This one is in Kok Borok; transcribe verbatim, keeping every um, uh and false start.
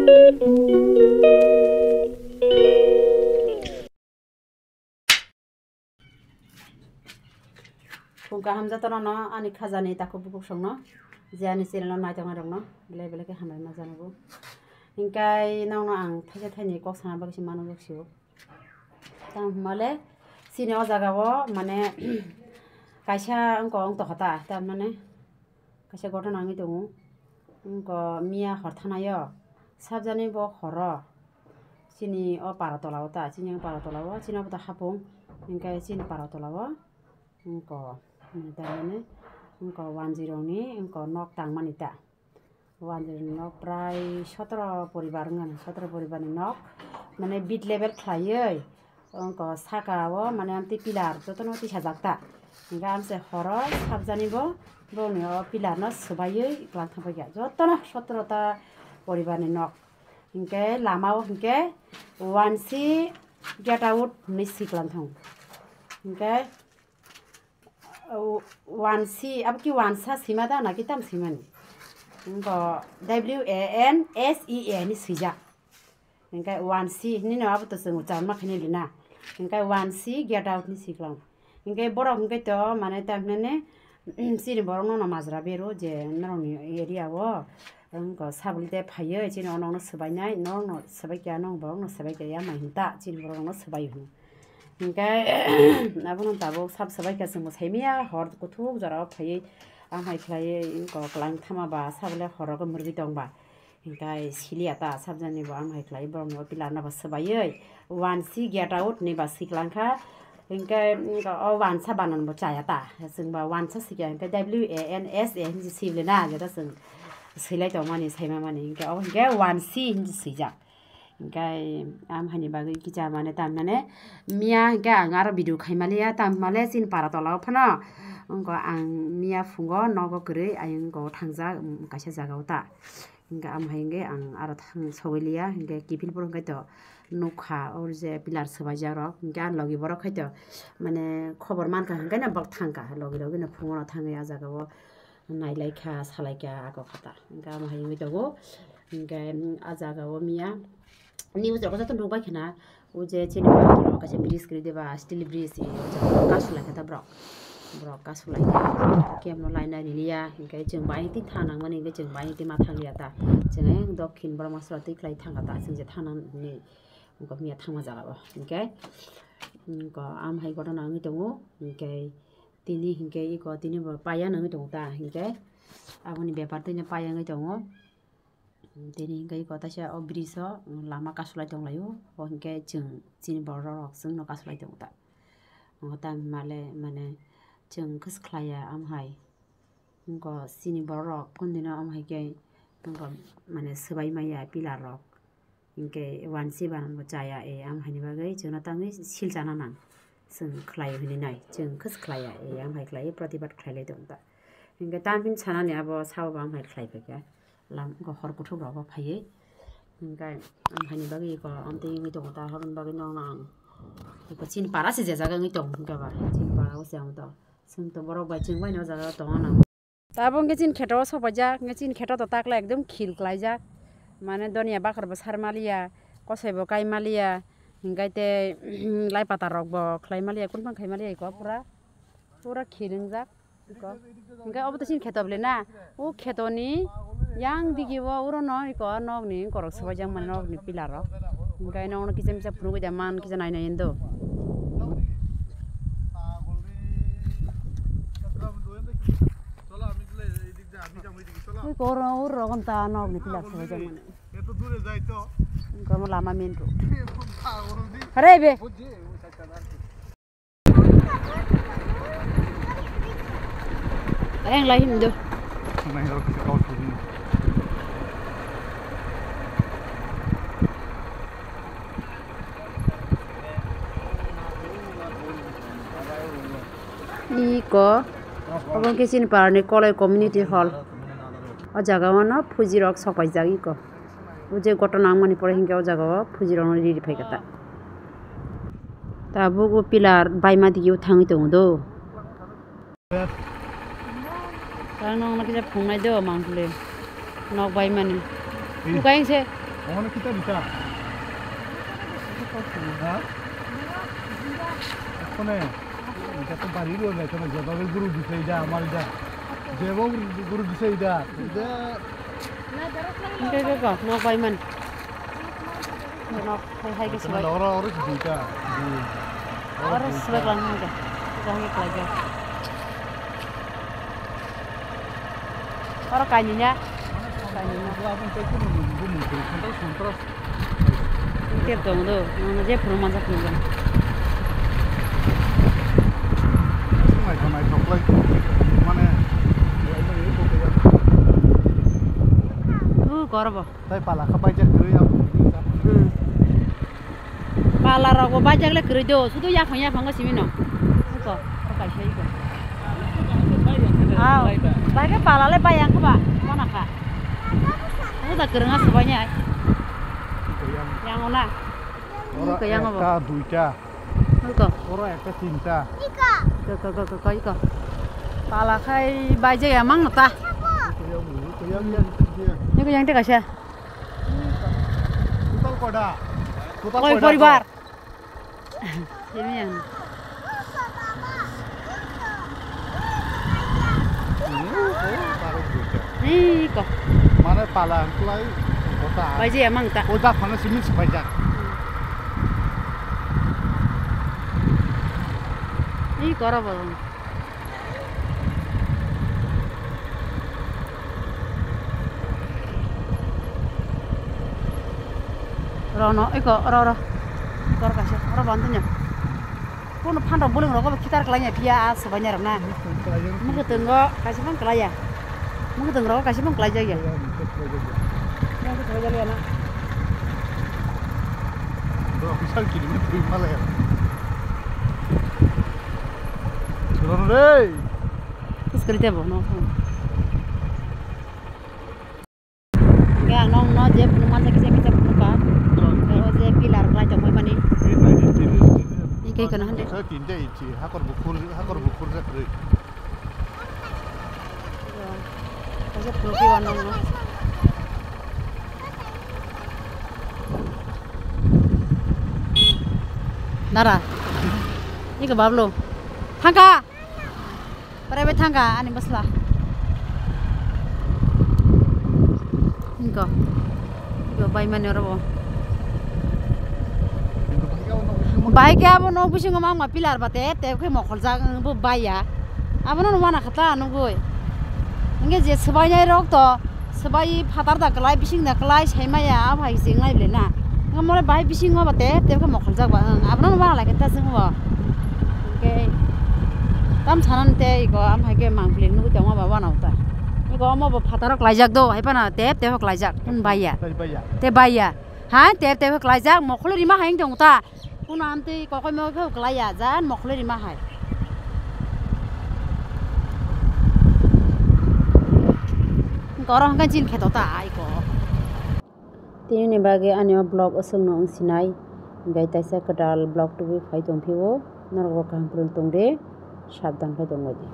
Phung kaham jotono no ani khajani takhuk bukhuk songno, je ani channel no naitongnai rokno belai belai khe hambai ma janago. Hinkhe nokno ang thaisa thaini kok sana bagwi se mano jak sio. Tamo hwnmale chini o jaga o mane kaisa wngkok wng tokha ta, tamni kaisa ghotona wngwi tongo. Wngkok miya hor thanaio sabjani bo horo chini o para tola o ta, chini o para tola o chini obo ta hapung, hinkhe chini para tola o wngkok, tamni wngkok wanjwi rokni wngkok nok tangmani ta. Wanjwi nok prai sotro poribar wngmani, sotro poribarni nok, mane bit level khlaiwi, wngkha saka o mane amtwi pillar jotono tisajak ta. Hinkhe amse horo sabjani bo, boni o pillar no swbaiwi kwlangthang paikha, jotono sotro ta poribarni nok. Hinkhe lama o hinkhe one C get out hinwi swi kwlangthang. Hinkhe O, one C, abo ki wansa sima da na ki tam simani? Wngkha W A N S E A hinwi swijak. Hinkhe one C hinwi no abo to chwng ucharon ma khainai lina. Hinkhe one C get out hinwi siklang. Hinkhe borok hinkhe to mane tam hinani, chini borok no no majra beru je norokni area o. Wngkha sabuli tei phaiwi chini o nokno swbainai, nokno swbaikha, nokni borokno swbaikha ya mai hinta chini borokno swbai hwn. Hinkhe abono tabuk sab swbaikha chwngbo saimanya hor kuthuk jorao phaiwi amhai khlaiwi wngkha kwlangthama ba sabole horogo mwrwgwi tongba. Hinkhe siliya ta sabjani bo amhai khlaiwi borokni o pillar no bo swbaiwi one C get out hinwi ba swiklangkha. Hinkhe, hinkhe o wansa banan bo chaya ta. Chwng ba wansa swikya hinkhe W A N S A hinwi swi le na, jeta chwng swilai tongmani, saimamani. Hinkhe obo hinkhe one C hinwi swijak. Hinkhe amhaini bagwi kicha mane tamhinane miya hinkhe ang aro video khaimaliya, tamhinale chini para tola o phano. Wngkha ang miya phungo nogo kwrwi ayang go thangjak, um, kaisa jaga o ta. Hinkhe amhai hinkhe ang aro thang sogwi liya, hinkhe kiphil phuru hinkhe to nukha, o je pillar swbaijak rok, hinkhe a logi borok khai to mane khobor mankha, hinkhe no borok thangkha, logi logi no phungo no thangwi a jaga o nailaikha, salaikha, ako kha ta. Hinkhe amhai wngwi tongo, hinkhe a jaga o miya news rok joto nukbai khna. O je chini borok kaisa bridge kwrwi diba, steel bridge, o jaga o kasu lai kha ta borok. Borok kasu lai kha. Kebo laina riliya, hinkhe chwng bai twi thang nangmani, hinkhe chwng bai twi ma thang liya ta. Chwng ayang dokhin borok masora twi khlai thang kha ta, chwng je thang nang ni wngkha miya thangma jaga o. Hinkhe, wngkha amhai ghotona wngwi tongo, hinkhe tini hinkhe eko tini bo paiya wngwi tongo ta, hinkhe aboni bepar twi no paiya wngwi tongo. Tini hinkhe eko taisa o bridge o lama kasu lai tong lai o, o hinkhe chwng chini borok rok chwngno kasu lai tongo ta. O ta male mane chwng khe swkhlaiya amhai. Wngkha chini borok rok kundino amhai khe wngkha mane swbai maya pillar rok. Hinkhe one C banan bo chaya e amhaini bagwi chwngno tangwi sil chana nang. Chwng khlai hwnwi nai, chwng khe swkhlaiya e amhai khlaiwi protibad khlai lai tong ta. Hinkhe tamhin sanani abo sabo bo amhai khlai phaikha. Lam, go hor kuthuk rogo phaiwi. Hinkhe ang haini bagwi eko amtwi wngwi tongo ta, horoni bagwi nokno ang eko chini para se je jaga wngwi tongo hinkhe ba, chini para o se ang to. Chwng to borok bai chwng bai no jaga o tongo nang. Tabuk hinkhe chini kheto o sopaijak, hinkhe chini kheto to takla ekdom khil klaijak. Mane donya bakhor bo sar maliya, kosoi bo kai maliya, hinkhe tei lai pata rok bo khlai maliya, kunu phang khai maliya eko pura, pura khil wngjak. Iko. Hinkhe obo to chini kheto bole na. O khetoni yang digi o uro no iko nokni korok sobaijak mani nokni pillar rok. Hinkhe nokno kisa misa phunugwi da man kisa nai nai endo. Iko uro uro rogon ta nokni pillar sobaijak mani. Hinkhe omo lama main road. Hare be. Ayang lai him do. Iko, obo khe chini parani Koloi Community Hall. O jaga o no phuji rok sok paijak iko. O je ghotona wngmani pore hinkhe o jaga o phuji rok no riri phaikha ta. Tabuk o pillar baima digi o thangwi tongo do. Tang nong no kisa phungnai do mangpili. Nok baimani. Bukai se. Omo kita bisa. Ha? Kone? Kita to bari lo na, kone jeba be guru bisa ida, amar ida. Jeba guru bisa ida. Ida. Oke, oke, oke. Nok bai man. Nok hai hai ke sebai. Ora, ora, ora, kita. Ora sebai lang hangke. Kita hangke kelai ke. Oro kainwi na? Kainwi na. Tei tong do, nono je phuru manjak phuru jang. U, korobo. Tei pala kha paijak kwrwi abo. Hmm. Pala rok bo baijak le kwrwi do, sudu yaphang yaphang o simi no. Iko, o kaisa iko. Aw, bai khe pala le bai ang khe ba, mana kha. Omo da kwrwngna swbainai. Yang ona. Oro iko yang obo. Ekta, duita. Iko. Oro ekta, tinta. Iko, iko, iko, iko, iko. Pala khai baijak ya mang no ta. Iko yang, iko yang, yang, yang. Iko yang te kaisa. Total koida? Total koi koida poribar? Simi ang. Ni ko. Mane pala hwnkhlai bota. Bai je mang ta. O da phano simi sipai jak. Ni koro bo. Oro no, iko, oro, oro. Oro kaisa, oro bandanya. Kono phan rok bolong rok bo khitar klai ya, phiya a swbaina rok na. Mwkhwtwng o kaisa phang klai ya. Mwkhwtwng rok kaisa phang klai jak ya. Yang khe thoi jak ya na. Bro, officer kiri ni thoi male. Suran re. Kus kari tebo no. Hingke ang nokno je phunuk manja kisa kisa phunukha. Hingke o je pillar klai tongmani. Hingke kono hande. Sa tinta ichi, hakor bukhur, hakor bukhur jak rwi. Kaisa phunukwi o nokno. Nara. Iko bablo. Thangka. Pore bai thangkha ani bwsla. Hingko. Hingko bai mani oro bo. Bai khe abo nok bisingo ma wngma pillar ba tep tep khe mokhol jak wng bo bai ya. Abono no wana kha ta nugui. Hingke je swbainai rok to. Swbai phatar da kwlai, bising da kwlai, sai maya, abo hai se wngnai bwle na. Wngmole bahai bisingo ba tep tep khe mokhol jak ba, ang abono wana lai khe ta chwng bo. Hingke tam sanan tei iko, am hai khe mangpili nugui tongma ba wana ta. Iko omo bo phataro kwlaijak do, hai phano tep tep kwlaijak, kun bai ya. Bai, bai ya. Te bai ya. Ha, tep tep kwlaijak, mokhol rima hai wng tong ta. Kuno amtwi kokoimo khe kwlai ya, jan mokhloi rima hai. Hwnkhe oro hwnkhe chini kheto ta aiko. Tini ni bagwi ani o vlog aswkno wng sinai, hwnkhe taisa kwtal vlog tubui phai tongphio, norok bo kaham kwrwng tong di, sabdan khe tongbai di.